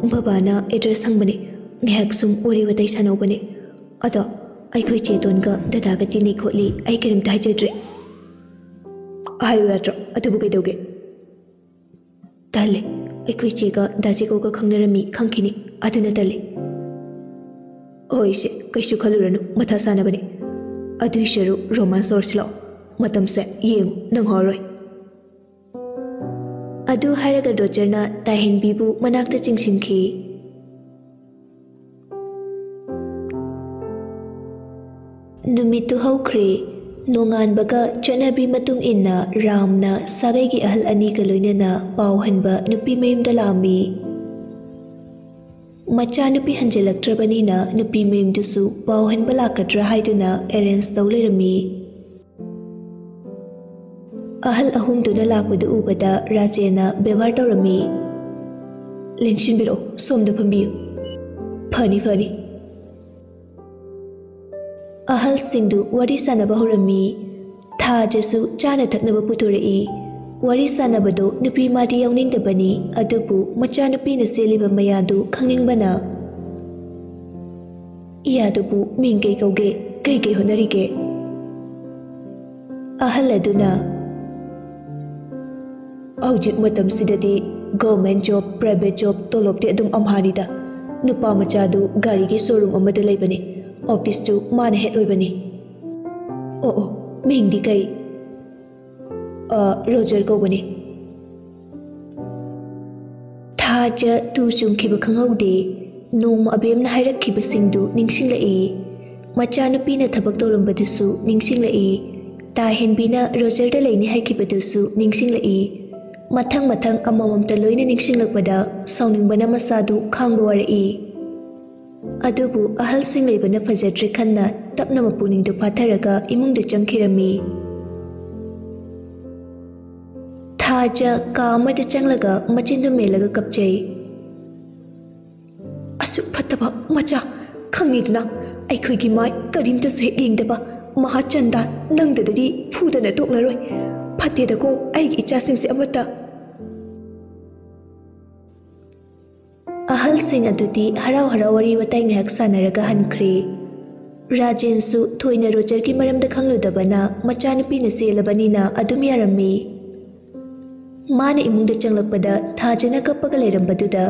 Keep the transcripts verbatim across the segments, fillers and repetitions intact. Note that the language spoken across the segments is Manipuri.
ꯕꯕꯥꯅ ꯑꯦꯗ꯭ꯔꯦꯁ ꯍꯪꯕꯅꯦ꯫ ꯉꯥꯏꯍꯥꯛ ꯁꯨꯝ ꯋꯥꯔꯤ ꯋꯥꯇꯥꯏ ꯁꯥꯟꯅꯧꯕꯅꯦ꯫ ꯑꯗꯣ ꯑꯩꯈꯣꯏ ꯆꯦꯇꯣꯟꯒ ꯗꯗꯥꯒ ꯇꯤꯟꯅꯩ ꯈꯣꯠꯂꯤ ꯑꯩ ꯀꯔꯤꯝꯇ ꯍꯥꯏꯖꯗ꯭ꯔꯦ꯫ ꯍꯥꯏꯌꯨ ꯌꯥꯗ꯭ꯔꯣ? ꯑꯗꯨꯕꯨ ꯀꯩꯗꯧꯒꯦ? ꯇꯜꯂꯦ꯫ ꯑꯩꯈꯣꯏ ꯆꯦꯒ ꯗꯥ ꯖꯦꯀꯣꯒ ꯈꯪꯅꯔꯝꯃꯤ ꯈꯪꯈꯤꯅꯤ꯫ ꯑꯗꯨꯅ ꯇꯜꯂꯦ꯫ ꯍꯣꯏ ꯏꯆꯦ, ꯀꯩꯁꯨ ꯈꯜꯂꯨꯔꯅꯨ, ꯃꯊꯥ ꯁꯥꯅꯕꯅꯤ꯫ ꯑꯗꯨꯏ ꯁꯔꯨꯛ ꯔꯣꯃꯥꯟꯁ ꯇꯧꯔꯁꯤ ꯂꯥꯛꯑꯣ꯫ ꯃꯇꯝꯁꯦ ꯌꯦꯡꯉꯨ, ꯅꯪ ꯍꯧꯔꯔꯣꯏ꯫ ꯑꯗꯨ ꯍꯥꯏꯔꯒ ꯔꯣꯖꯔꯅ ꯇꯥꯍꯦꯟꯕꯤꯕꯨ ꯃꯅꯥꯛꯇ ꯆꯤꯡꯁꯤꯟꯈꯤ꯫ ꯅꯨꯃꯤꯠꯇꯨ ꯍꯧꯈ꯭ꯔꯦ꯫ ꯅꯣꯡꯉꯥꯟꯕꯒ ꯆꯠꯅꯕꯤ ꯃꯇꯨꯡ ꯏꯟꯅ ꯔꯥꯝꯅ ꯁꯥꯒꯩꯒꯤ ꯑꯍꯜ ꯑꯅꯤꯒ ꯂꯣꯏꯅꯅ ꯄꯥꯎ ꯍꯟꯕ ꯅꯨꯄꯤ ꯃꯌꯨꯝꯗ ꯂꯥꯛꯑꯝꯃꯤ꯫ ꯃꯆꯥꯅꯨꯄꯤ ꯍꯟꯖꯤꯜꯂꯛꯇ꯭ꯔꯕꯅꯤꯅ ꯅꯨꯄꯤ ꯃꯌꯨꯝꯗꯨꯁꯨ ꯄꯥꯎ ꯍꯟꯕ ꯂꯥꯛꯀꯗ꯭ꯔꯥ ꯍꯥꯏꯗꯨꯅ ꯑꯦꯔꯦꯟꯖ ꯇꯧ ꯂꯩꯔꯝꯃꯤ꯫ ꯑꯍꯜ ꯑꯍꯨꯝꯗꯨꯅ ꯂꯥꯛꯄꯗꯨ ꯎꯕꯗ ꯔꯥꯖꯦꯟꯅ ꯕꯦꯕꯥꯔ ꯇꯧꯔꯝꯃꯤ꯫ "ꯂꯦꯡꯁꯤꯟꯕꯤꯔꯛꯑꯣ, ꯁꯣꯝꯗ ꯐꯝꯕꯤꯌꯨ꯫ ꯐꯅꯤ, ꯐꯅꯤ꯫" ꯑꯍꯜꯁꯤꯡꯗꯨ ꯋꯥꯔꯤ ꯁꯥꯟꯅꯕ ꯍꯧꯔꯝꯃꯤ꯫ ꯊꯥꯖꯁꯨ ꯆꯥꯅ ꯊꯛꯅꯕ ꯄꯨꯊꯣꯔꯛꯏ꯫ ꯋꯥꯔꯤ ꯁꯥꯟꯅꯕꯗꯨ ꯅꯨꯄꯤ ꯃꯥꯗꯤ ꯌꯥꯎꯅꯤꯡꯗꯕꯅꯤ, ꯑꯗꯨꯕꯨ ꯃꯆꯥꯅꯨꯄꯤꯅ ꯆꯦꯜꯂꯤꯕ ꯃꯌꯥꯗꯨ ꯈꯪꯅꯤꯡꯕꯅ꯫ "ꯏꯌꯥꯗꯨꯕꯨ ꯃꯤꯡ ꯀꯩ ꯀꯧꯒꯦ? ꯀꯩ ꯀꯩ ꯍꯣꯠꯅꯔꯤꯒꯦ?" ꯑꯍꯜ ꯑꯗꯨꯅ, "ꯍꯧꯖꯤꯛ ꯃꯇꯝꯁꯤꯗꯗꯤ ꯒꯣꯔꯃꯦꯟ ꯖꯣꯕ, ꯄ꯭ꯔꯥꯏꯚꯦꯠ ꯖꯣꯕ, ꯇꯣꯂꯣꯞꯇꯤ ꯑꯗꯨꯝ ꯑꯝꯍꯥꯅꯤꯗ꯫ ꯅꯨꯄꯥ ꯃꯆꯥꯗꯨ ꯒꯥꯔꯤꯒꯤ ꯁꯣꯔꯨꯝ ꯑꯃꯗ ꯂꯩꯕꯅꯤ꯫ ꯑꯣꯐꯤꯁꯇꯨ ꯃꯥꯅ ꯍꯦꯗ ꯑꯣꯏꯕꯅꯤ꯫" "ꯑꯣ ꯑꯣ, ꯃꯤꯡꯗꯤ ꯀꯩ?" "ꯑ, ꯔꯣꯖꯔ ꯀꯧꯕꯅꯤ꯫" ꯊꯥꯖ ꯇꯨ ꯆꯨꯡꯈꯤꯕ ꯈꯪꯍꯧꯗꯦ꯫ ꯅꯣꯡꯃ ꯑꯕꯦꯝꯅ ꯍꯥꯏꯔꯛꯈꯤꯕꯁꯤꯡꯗꯨ ꯅꯤꯡꯁꯤꯡꯂꯛꯏ꯫ ꯃꯆꯥꯅꯨꯄꯤꯅ ꯊꯕꯛ ꯇꯧꯔꯝꯕꯗꯨꯁꯨ ꯅꯤꯡꯁꯤꯡꯂꯛꯏ꯫ ꯇꯥꯍꯦꯟꯕꯤꯅ ꯔꯣꯖꯔꯗ ꯂꯩꯅꯤ ꯍꯥꯏꯈꯤꯕꯗꯨꯁꯨ ꯅꯤꯡꯁꯤꯡꯂꯛꯏ꯫ ꯃꯊꯪ ꯃꯊꯪ ꯑꯃꯃꯝꯇ ꯂꯣꯏꯅ ꯅꯤꯡꯁꯤꯡꯂꯛꯄꯗ ꯁꯥꯎꯅꯤꯡꯕꯅ ꯃꯁꯥꯗꯨ ꯈꯥꯡꯕ ꯋꯥꯔꯛꯏ꯫ ꯑꯗꯨꯕꯨ ꯑꯍꯜꯁꯤꯡ ꯂꯩꯕꯅ ꯐꯖꯗ꯭ꯔꯦ ꯈꯟꯅ ꯇꯞꯅ ꯃꯄꯨꯛꯅꯤꯡꯗꯨ ꯐꯥꯊꯔꯒ ꯏꯃꯨꯡꯗ ꯆꯪꯈꯤꯔꯝꯃꯤ꯫ ꯊꯥꯖ ꯀꯥ ꯑꯃꯗ ꯆꯪꯂꯒ ꯃꯆꯤꯟꯗꯨ ꯃꯦꯜꯂꯒ ꯀꯞꯆꯩ꯫ "ꯑꯁꯨꯛ ꯐꯠꯇꯕ ꯃꯆꯥ, ꯈꯪꯉꯤꯗꯅ ꯑꯩꯈꯣꯏꯒꯤ ꯃꯥꯏ ꯀꯔꯤꯝꯇꯁꯨ ꯍꯦꯛ ꯌꯦꯡꯗꯕ ꯃꯍꯥꯆꯟꯗꯥꯟ, ꯅꯪꯗꯗꯗꯤ ꯐꯨꯗꯅ ꯇꯣꯛꯂꯔꯣꯏ꯫ ꯐꯠꯇꯦꯗꯀꯣ ꯑꯩꯒꯤ ꯏꯆꯥꯁꯤꯡꯁꯦ ꯑꯃꯠꯇ꯫" ꯁꯤꯡ ꯑꯗꯨꯗꯤ ꯍꯔꯥꯎ ꯍꯔꯥꯎ ꯋꯥꯔꯤ ꯋꯥꯇꯥꯏ ꯉꯥꯏꯍꯥꯛ ꯁꯥꯟꯅꯔꯒ ꯍꯟꯈ꯭ꯔꯦ꯫ ꯔꯥꯖꯦꯟꯁꯨ ꯊꯣꯏꯅ ꯔꯣꯖꯔꯒꯤ ꯃꯔꯝꯗ ꯈꯪꯂꯨꯗꯕꯅ ꯃꯆꯥꯅꯨꯄꯤꯅ ꯆꯦꯜꯂꯕꯅꯤꯅ ꯑꯗꯨꯝ ꯌꯥꯔꯝꯃꯤ꯫ ꯃꯥꯅ ꯏꯃꯨꯡꯗ ꯆꯪꯂꯛꯄꯗ ꯊꯥꯖꯅ ꯀꯞꯄꯒ ꯂꯩꯔꯝꯕꯗꯨꯗ,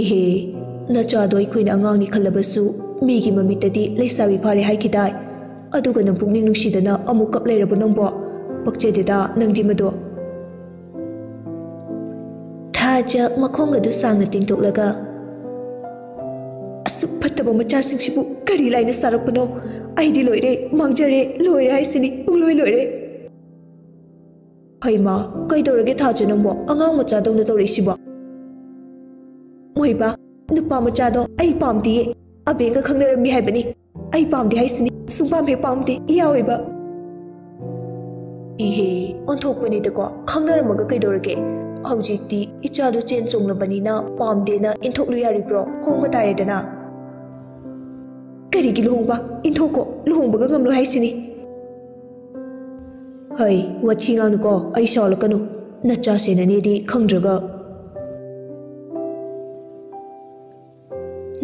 "ꯏꯍꯦ, ꯅꯆꯥꯗꯣ ꯑꯩꯈꯣꯏꯅ ꯑꯉꯥꯡꯅꯤ ꯈꯜꯂꯕꯁꯨ ꯃꯤꯒꯤ ꯃꯃꯤꯠꯇꯗꯤ ꯂꯩꯁꯥꯕꯤ ꯐꯥꯔꯦ ꯍꯥꯏꯈꯤꯗꯥꯏ? ꯑꯗꯨꯒ ꯅꯪ ꯄꯨꯛꯅꯤꯡ ꯅꯨꯡꯁꯤꯗꯅ ꯑꯃꯨꯛ ꯀꯞ ꯂꯩꯔꯕ ꯅꯪꯕꯣ? ꯄꯛꯆꯗꯦꯗ ꯅꯪꯗꯤ ꯃꯗꯣ꯫" ꯊꯥꯖ ꯃꯈꯣꯡꯒꯗꯨ ꯁꯥꯡꯅ ꯇꯤꯡꯊꯣꯛꯂꯒ, "ꯑꯁꯨꯛ ꯐꯠꯇꯕ ꯃꯆꯥꯁꯤꯡꯁꯤꯕꯨ ꯀꯔꯤ ꯂꯥꯏꯅ ꯆꯥꯔꯛꯄꯅꯣ? ꯑꯩꯗꯤ ꯂꯣꯏꯔꯦ, ꯃꯥꯡꯖꯔꯦ, ꯂꯣꯏꯔꯦ ꯍꯥꯏꯁꯤꯅꯤ, ꯄꯨꯡꯂꯣꯏ ꯂꯣꯏꯔꯦ꯫ ꯍꯩꯃꯥ, ꯀꯩꯗꯧꯔꯒꯦ ꯊꯥꯖ ꯅꯪꯕꯣ? ꯑꯉꯥꯡ ꯃꯆꯥꯗꯧꯅ ꯇꯧꯔꯛꯏꯁꯤꯕꯣ?" "ꯃꯣꯏꯕꯥ, ꯅꯨꯄꯥ ꯃꯆꯥꯗꯣ ꯑꯩ ꯄꯥꯝꯗꯤꯌꯦ꯫ ꯑꯕꯦꯡꯒ ꯈꯪꯅꯔꯝꯃꯤ ꯍꯥꯏꯕꯅꯤ꯫ ꯑꯩ ꯄꯥꯝꯗꯦ ꯍꯥꯏꯁꯤꯅꯤ꯫ ꯁꯨꯡꯄꯥꯝ ꯍꯦꯛ ꯄꯥꯝꯗꯦ, ꯏꯌꯥ ꯑꯣꯏꯕ꯫" "ꯏꯍꯦ, ꯑꯣꯟꯊꯣꯛꯄꯅꯤꯗꯀꯣ꯫ ꯈꯪꯅꯔꯝꯃꯒ ꯀꯩꯗꯧꯔꯒꯦ? ꯍꯧꯖꯤꯛꯇꯤ ꯏꯆꯥꯗꯣ ꯆꯦꯟ ꯆꯣꯡꯂꯕꯅꯤꯅ ꯄꯥꯝꯗꯦꯅ ꯏꯟꯊꯣꯛꯂꯨ ꯌꯥꯔꯤꯕ꯭ꯔꯣ? ꯍꯣꯡꯕ ꯇꯥꯔꯦꯗꯅ꯫" "ꯀꯔꯤꯒꯤ ꯂꯨꯍꯣꯡꯕ? ꯏꯟꯊꯣꯛꯀꯣ, ꯂꯨꯍꯣꯡꯕꯒ ꯉꯝꯂꯣꯏ ꯍꯥꯏꯁꯤꯅꯤ꯫" "ꯍꯩ, ꯋꯥꯊꯤ ꯉꯥꯡꯅꯨꯀꯣ, ꯑꯩ ꯁꯥꯎꯂꯛꯀꯅꯨ꯫ ꯅꯆꯥ ꯁꯦꯟꯅꯅꯦꯗꯤ ꯈꯪꯗ꯭ꯔꯒ꯫"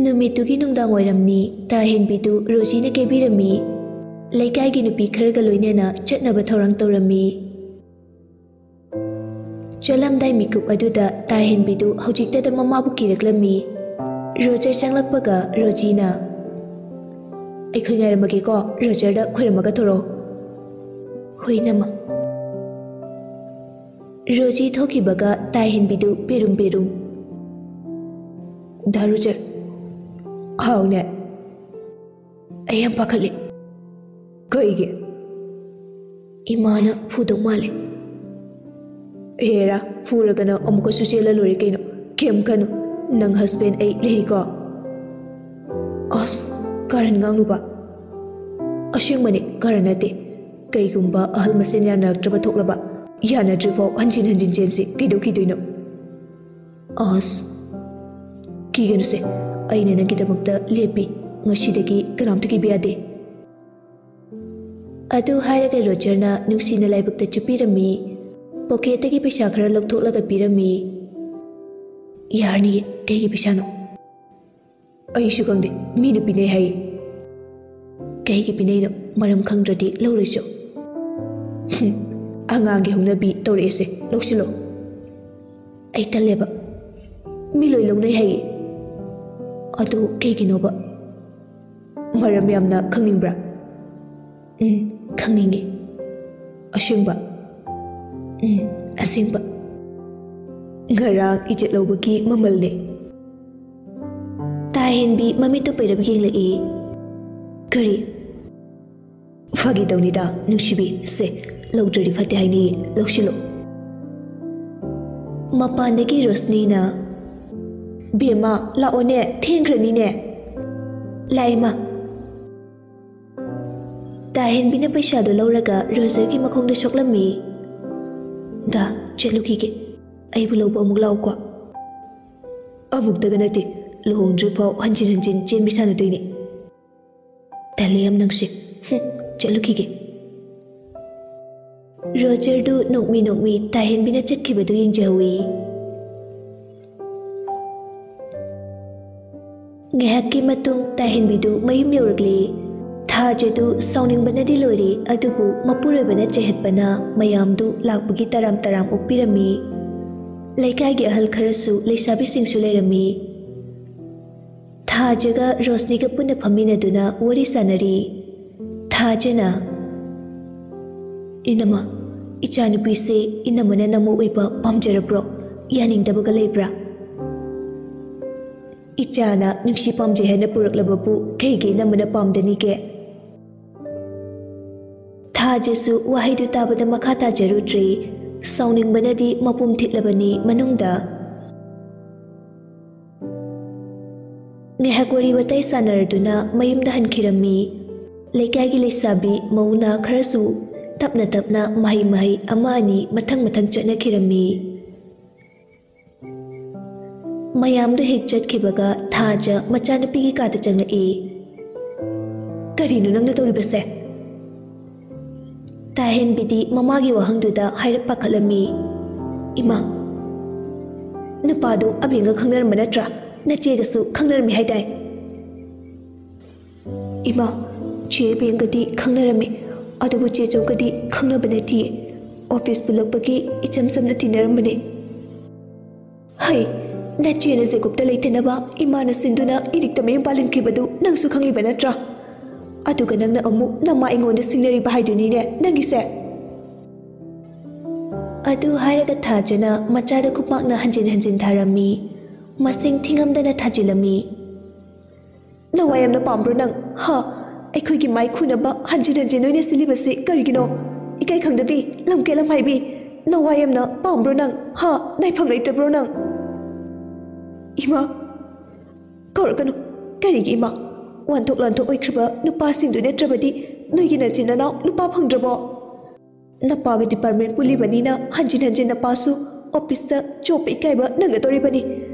ꯅꯨꯃꯤꯠꯇꯨꯒꯤ ꯅꯨꯡꯗꯥꯡ ꯋꯥꯏꯔꯝꯅꯤ꯫ ꯇꯥꯍꯦꯟꯕꯤꯗꯨ ꯔꯣꯖꯤꯅ ꯀꯦꯕꯤꯔꯝꯃꯤ꯫ ꯂꯩꯀꯥꯏꯒꯤ ꯅꯨꯄꯤ ꯈꯔꯒ ꯂꯣꯏꯅꯅ ꯆꯠꯅꯕ ꯊꯧꯔꯥꯡ ꯇꯧꯔꯝꯃꯤ꯫ ꯆꯠꯂꯝꯗꯥꯏ ꯃꯤꯀꯨꯞ ꯑꯗꯨꯗ ꯇꯥꯍꯦꯟꯕꯤꯗꯨ ꯍꯧꯖꯤꯛꯇꯗ ꯃꯃꯥꯕꯨ ꯀꯤꯔꯛꯂꯝꯃꯤ꯫ ꯔꯣꯖꯔ ꯆꯪꯂꯛꯄꯒ ꯔꯣꯖꯤꯅ, "ꯑꯩꯈꯣꯏ ꯉꯥꯏꯔꯝꯃꯒꯦꯀꯣ, ꯔꯣꯖꯔꯗ ꯈꯣꯏꯔꯝꯃꯒ ꯊꯣꯔꯛꯑꯣ꯫" "ꯍꯣꯏ, ꯏꯅꯝꯃ꯫" ꯔꯣꯖꯤ ꯊꯣꯛꯈꯤꯕꯒ ꯇꯥꯍꯦꯟꯕꯤꯗꯨ ꯄꯦꯔꯨꯝ ꯄꯦꯔꯨꯝ꯫ "ꯗꯥ ꯔꯣꯖꯔ꯫" "ꯍꯥꯎꯅꯦ꯫" "ꯑꯩ ꯌꯥꯝ ꯄꯥꯈꯠꯂꯤ꯫" "ꯀꯩꯒꯤ?" "ꯏꯃꯥꯅ ꯐꯨꯗꯧ ꯃꯥꯜꯂꯦ꯫" "ꯍꯦꯔꯥ, ꯐꯨꯔꯒꯅ ꯑꯃꯨꯛꯀꯁꯨ ꯆꯦꯜꯂ ꯂꯣꯏꯔꯦ ꯀꯩꯅꯣ꯫ ꯀꯩꯝ ꯈꯟꯅꯨ, ꯅꯪ ꯍꯁꯕꯦꯟ ꯑꯩ ꯂꯩꯔꯤꯀꯣ꯫" "ꯑꯁ, ꯀꯔꯟ ꯉꯥꯡꯅꯨꯕ꯫" "ꯑꯁꯦꯡꯕꯅꯦ, ꯀꯔꯟ ꯅꯠꯇꯦ꯫ ꯀꯩꯒꯨꯝꯕ ꯑꯍꯜ ꯃꯁꯦꯟ ꯌꯥꯅꯔꯛꯇ꯭ꯔꯕ ꯊꯣꯛꯂꯕ, ꯌꯥꯅꯗ꯭ꯔꯤꯐꯥꯎ ꯍꯟꯖꯤꯟ ꯍꯟꯖꯤꯟ ꯆꯦꯟꯁꯤ, ꯀꯩꯗꯧꯈꯤꯗꯣꯏꯅꯣ?" "ꯑꯁ, ꯀꯤꯒꯅꯨꯁꯦ, ꯑꯩꯅ ꯅꯪꯒꯤꯗꯃꯛꯇ ꯂꯦꯞꯄꯤ꯫ ꯉꯁꯤꯗꯒꯤ ꯀꯅꯥꯝꯇ ꯀꯤꯕ ꯌꯥꯗꯦ꯫" ꯑꯗꯨ ꯍꯥꯏꯔꯒ ꯔꯣꯖꯔꯅ ꯅꯨꯡꯁꯤꯅ ꯂꯥꯏꯕꯛꯇ ꯆꯨꯞꯄꯤꯔꯝꯃꯤ꯫ ꯄꯣꯀꯦꯠꯇꯒꯤ ꯄꯩꯁꯥ ꯈꯔ ꯂꯧꯊꯣꯛꯂꯒ ꯄꯤꯔꯝꯃꯤ꯫ ꯌꯥꯔꯅꯤꯌꯦ, ꯀꯩꯒꯤ ꯄꯩꯁꯥꯅꯣ? ꯑꯩꯁꯨ ꯈꯪꯗꯦ, ꯃꯤꯅ ꯄꯤꯅꯩ ꯍꯥꯏꯌꯦ꯫ ꯀꯩꯒꯤ ꯄꯤꯅꯩꯅꯣ? ꯃꯔꯝ ꯈꯪꯗ꯭ꯔꯗꯤ ꯂꯧꯔꯣꯏꯁꯨ꯫ ꯍꯨꯝ, ꯑꯉꯥꯡꯒꯤ ꯍꯧꯅꯕꯤ ꯇꯧꯔꯛꯑꯦꯁꯦ, ꯂꯧꯁꯤꯜꯂꯣ꯫ ꯑꯩ ꯇꯜꯂꯦꯕ, ꯃꯤ ꯂꯣꯏ ꯂꯧꯅꯩ ꯍꯥꯏꯌꯦ꯫ ꯑꯗꯨ ꯀꯩꯒꯤꯅꯣꯕ? ꯃꯔꯝ ꯌꯥꯝꯅ ꯈꯪꯅꯤꯡꯕ꯭ꯔꯥ? ꯎꯝ, ꯈꯪꯅꯤꯡꯉꯤ꯫ ꯑꯁꯦꯡꯕ? ꯎꯝ, ꯑꯁꯦꯡꯕ꯫ ꯉꯔꯥꯡ ꯏꯖꯠ ꯂꯧꯕꯒꯤ ꯃꯃꯜꯅꯦ꯫ ꯇꯥꯍꯦꯟꯕꯤ ꯃꯃꯤꯠꯇꯨ ꯄꯩꯔꯞ ꯌꯦꯡꯂꯛꯏ꯫ ꯀꯔꯤ? ꯐꯥꯒꯤ ꯇꯧꯅꯤꯗ, ꯅꯨꯡꯁꯤꯕꯤ꯫ ꯁꯦ, ꯂꯧꯗ꯭ꯔꯗꯤ ꯐꯠꯇꯦ ꯍꯥꯏꯅꯤ, ꯂꯧꯁꯤꯜꯂꯣ꯫ ꯃꯄꯥꯟꯗꯒꯤ ꯔꯣꯁꯅꯤꯅ, "ꯕꯦꯝꯃ, ꯂꯥꯛꯑꯣꯅꯦ, ꯊꯦꯡꯈ꯭ꯔꯅꯤꯅꯦ꯫" "ꯂꯥꯛꯑꯦ, ꯃꯥ꯫" ꯇꯥꯍꯦꯟꯕꯤꯅ ꯄꯩꯁꯥꯗꯨ ꯂꯧꯔꯒ ꯔꯣꯖꯔꯒꯤ ꯃꯈꯣꯡꯗ ꯁꯣꯛꯂꯝꯃꯤ꯫ "ꯗꯥ, ꯆꯠꯂꯨꯈꯤꯒꯦ꯫ ꯑꯩꯕꯨ ꯂꯧꯕ ꯑꯃꯨꯛ ꯂꯥꯛꯎꯀꯣ꯫" "ꯑꯃꯨꯛꯇꯒ ꯅꯠꯇꯦ, ꯂꯨꯍꯣꯡꯗ꯭ꯔꯤꯐꯥꯎ ꯍꯟꯖꯤꯟ ꯍꯟꯖꯤꯟ ꯆꯦꯟꯕꯤ ꯁꯥꯟꯅꯗꯣꯏꯅꯦ꯫" "ꯇꯜꯂꯦ ꯌꯥꯝ ꯅꯪꯁꯦ꯫ ꯍꯨꯝ, ꯆꯠꯂꯨꯈꯤꯒꯦ꯫" ꯔꯣꯖꯔꯗꯨ ꯅꯣꯛꯃꯤ ꯅꯣꯛꯃꯤ ꯇꯥꯍꯦꯟꯕꯤꯅ ꯆꯠꯈꯤꯕꯗꯨ ꯌꯦꯡꯖꯍꯧꯏ꯫ ꯉꯥꯏꯍꯥꯛꯀꯤ ꯃꯇꯨꯡ ꯇꯥꯍꯦꯟꯕꯤꯗꯨ ꯃꯌꯨꯝ ꯌꯧꯔꯛꯂꯦ꯫ ꯊꯥꯖꯗꯨ ꯁꯥꯎꯅꯤꯡꯕꯅꯗꯤ ꯂꯣꯏꯔꯦ, ꯑꯗꯨꯕꯨ ꯃꯄꯨꯔꯣꯏꯕꯅ ꯆꯩꯍꯠꯄꯅ ꯃꯌꯥꯝꯗꯨ ꯂꯥꯛꯄꯒꯤ ꯇꯔꯥꯝ ꯇꯔꯥꯝ ꯑꯣꯛꯄꯤꯔꯝꯃꯤ꯫ ꯂꯩꯀꯥꯏꯒꯤ ꯑꯍꯜ ꯈꯔꯁꯨ ꯂꯩꯁꯥꯕꯤꯁꯤꯡꯁꯨ ꯂꯩꯔꯝꯃꯤ꯫ ꯊꯥꯖꯒ ꯔꯣꯁꯅꯤꯒ ꯄꯨꯟꯅ ꯐꯝꯃꯤꯟꯅꯗꯨꯅ ꯋꯥꯔꯤ ꯁꯥꯟꯅꯔꯤ꯫ ꯊꯥꯖꯅ, "ꯏꯅꯝꯃ, ꯏꯆꯥꯅꯨꯄꯤꯁꯦ ꯏꯅꯝꯃꯅ ꯅꯃꯧ ꯑꯣꯏꯕ ꯄꯥꯝꯖꯔꯕ꯭ꯔꯣ? ꯌꯥꯅꯤꯡꯗꯕꯒ ꯂꯩꯕ꯭ꯔꯥ?" "ꯏꯆꯥꯅ ꯅꯨꯡꯁꯤ ꯄꯥꯝꯖꯩ ꯍꯥꯏꯅ ꯄꯨꯔꯛꯂꯕꯕꯨ ꯀꯩꯒꯤ ꯏꯅꯝꯃꯅ ꯄꯥꯝꯗꯅꯤꯒꯦ?" ꯊꯥꯖꯁꯨ ꯋꯥꯍꯩꯗꯨ ꯇꯥꯕꯗ ꯃꯈꯥ ꯇꯥꯖꯔꯨꯗ꯭ꯔꯦ꯫ ꯁꯥꯎꯅꯤꯡꯕꯅꯗꯤ ꯃꯄꯨꯝ ꯊꯤꯠꯂꯕꯅꯤ ꯃꯅꯨꯡꯗ꯫ ꯉꯥꯏꯍꯥꯛ ꯋꯥꯔꯤ ꯋꯥꯇꯥꯏ ꯁꯥꯟꯅꯔꯗꯨꯅ ꯃꯌꯨꯝꯗ ꯍꯟꯈꯤꯔꯝꯃꯤ꯫ ꯂꯩꯀꯥꯏꯒꯤ ꯂꯩꯁꯥꯕꯤ ꯃꯧꯅ ꯈꯔꯁꯨ ꯇꯞꯅ ꯇꯞꯅ ꯃꯍꯩ ꯃꯍꯩ ꯑꯃ ꯑꯅꯤ ꯃꯊꯪ ꯃꯊꯪ ꯆꯠꯅꯈꯤꯔꯝꯃꯤ꯫ ꯃꯌꯥꯝꯗꯨ ꯍꯦꯛ ꯆꯠꯈꯤꯕꯒ ꯊꯥꯖ ꯃꯆꯥꯅꯨꯄꯤꯒꯤ ꯀꯥꯗ ꯆꯪꯂꯛꯏ꯫ "ꯀꯔꯤꯅꯣ ꯅꯪꯅ ꯇꯧꯔꯤꯕꯁꯦ?" ꯇꯥꯍꯦꯟꯕꯤꯗꯤ ꯃꯃꯥꯒꯤ ꯋꯥꯍꯪꯗꯨꯗ ꯍꯥꯏꯔꯞ ꯄꯥꯈꯠꯂꯝꯃꯤ꯫ "ꯏꯃꯥ, ꯅꯨꯄꯥꯗꯨ ꯑꯕꯦꯡꯒ ꯈꯪꯅꯔꯝꯕ ꯅꯠꯇ꯭ꯔꯥ? ꯅꯆꯦꯒꯁꯨ ꯈꯪꯅꯔꯝꯃꯤ ꯍꯥꯏꯗꯥꯏ? ꯏꯃꯥ, ꯆꯦ ꯕꯦꯡꯒꯗꯤ ꯈꯪꯅꯔꯝꯃꯤ, ꯑꯗꯨꯕꯨ ꯆꯦ ꯆꯧꯒꯗꯤ ꯈꯪꯅꯕ ꯅꯠꯇꯤꯌꯦ꯫ ꯑꯣꯐꯤꯁ ꯄꯨꯜꯂꯛꯄꯒꯤ ꯏꯆꯝ ꯆꯝꯅ ꯇꯤꯟꯅꯔꯝꯕꯅꯦ꯫ ꯍꯩ, ꯅꯆꯦꯅ ꯖꯦꯀꯣꯕꯇ ꯂꯩꯇꯅꯕ ꯏꯃꯥꯅ ꯁꯤꯟꯗꯨꯅ ꯏꯔꯤꯛꯇ ꯃꯌꯨꯝ ꯄꯥꯜꯍꯟꯈꯤꯕꯗꯨ ꯅꯪꯁꯨ ꯈꯪꯂꯤꯕ ꯅꯠꯇ꯭ꯔꯥ? ꯑꯗꯨꯒ ꯅꯪꯅ ꯑꯃꯨꯛ ꯅꯃꯥ ꯑꯩꯉꯣꯟꯗ ꯁꯤꯡꯅꯔꯤꯕ ꯍꯥꯏꯗꯨꯅꯤꯅꯦ ꯅꯪꯒꯤꯁꯦ꯫ ꯑꯗꯨ ꯍꯥꯏꯔꯒ ꯊꯥꯖꯅ ꯃꯆꯥꯗ ꯈꯨꯄꯥꯛꯅ ꯍꯟꯖꯤꯟ ꯍꯟꯖꯤꯟ ꯊꯥꯔꯝꯃꯤ꯫ ꯃꯁꯤꯡ ꯊꯤꯉꯝꯗꯅ ꯊꯥꯖꯤꯜꯂꯝꯃꯤ꯫ ꯅꯋꯥ ꯌꯥꯝꯅ ꯄꯥꯝꯕ꯭ꯔꯣ ꯅꯪ? ꯍꯥ? ꯑꯩꯈꯣꯏꯒꯤ ꯃꯥꯏ ꯈꯨꯅꯕ ꯍꯟꯖꯤꯟ ꯍꯟꯖꯤꯟ ꯅꯣꯏꯅ ꯁꯤꯜꯂꯤꯕꯁꯤ ꯀꯔꯤꯒꯤꯅꯣ? ꯏꯀꯥꯏ ꯈꯪꯗꯕꯤ, ꯂꯝꯀꯦꯠ ꯂꯝꯍꯥꯏꯕꯤ, ꯅꯋꯥ ꯌꯥꯝꯅ ꯄꯥꯝꯕ꯭ꯔꯣ ꯅꯪ? ꯍꯥ? ꯅꯥꯏꯐꯝ ꯂꯩꯇꯕ꯭ꯔꯣ ꯅꯪ? ꯏꯃꯥ, ꯀꯧꯔꯛꯀꯅꯨ꯫ ꯀꯔꯤꯒꯤ ꯏꯃꯥ? ꯋꯥꯟꯊꯣꯛ ꯂꯥꯟꯊꯣꯛ ꯑꯣꯏꯈ꯭ꯔꯕ ꯅꯨꯄꯥꯁꯤꯡꯗꯨ ꯅꯠꯇ꯭ꯔꯕꯗꯤ ꯅꯣꯏꯒꯤ ꯅꯆꯤꯟ ꯅꯅꯥꯎ ꯅꯨꯄꯥ ꯐꯪꯗ꯭ꯔꯕꯣ? ꯅꯄꯥꯒ ꯗꯤꯄꯥꯔꯠꯃꯦꯟ ꯄꯨꯜꯂꯤꯕꯅꯤꯅ ꯍꯟꯖꯤꯟ ꯍꯟꯖꯤꯟ ꯅꯄꯥꯁꯨ ꯑꯣꯐꯤꯁꯇ ꯆꯣꯞꯄ ꯏꯀꯥꯏꯕ ꯅꯪꯒꯗꯧꯔꯤꯕꯅꯤ꯫